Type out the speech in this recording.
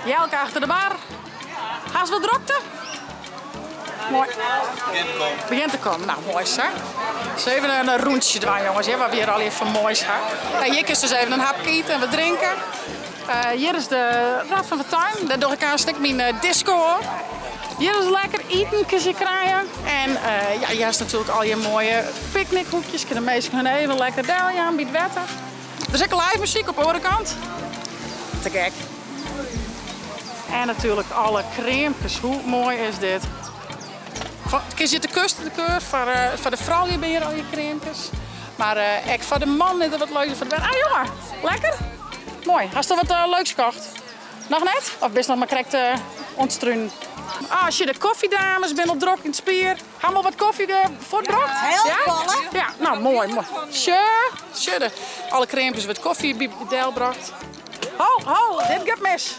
Jelke achter de bar. Hast wat drokte? Moai. Begjint te kommen. Nou, moai sa. Dus even in rûntsje dwaan, jonges, hear, wat we hjir allegear foar moais ha. Nou, hjir kinst dus even in hapke ite en wat drinke. Hjir is de Rad van Fortuin. Dêr doch ik aanst ek myn disco op. Hjir is lekker iten, kinst hjir krije. En ja, hjir hast natuerlik al je moaie picknickhoekjes. Kinne de minsken hun even lekker deljaan by it wetter. Der is ek live muzyk op de oare kant. Te gek. En natuerlik alle kreamkes. Hoe moai is dit? Kinst hjir te kust en te keur. Foar de froulju binne hjir al je kreamkes. Mar ek foar de mannen is der wat leuks. Foar de bern. Ah jonge, lekker? Moai. Hast al wat leuks kocht? Noch net? Of bist noch mar krekt oan it strunen? Ah, sjoch, de koffiedames binne al drok yn it spier. Ha we al wat kofje fuortbrocht? Heel folle. Ja, nou moai, moai. Sjoch, sjoch, alle kreamkes wurdt kofje by delbrocht. Ho, ho, dit giet mis.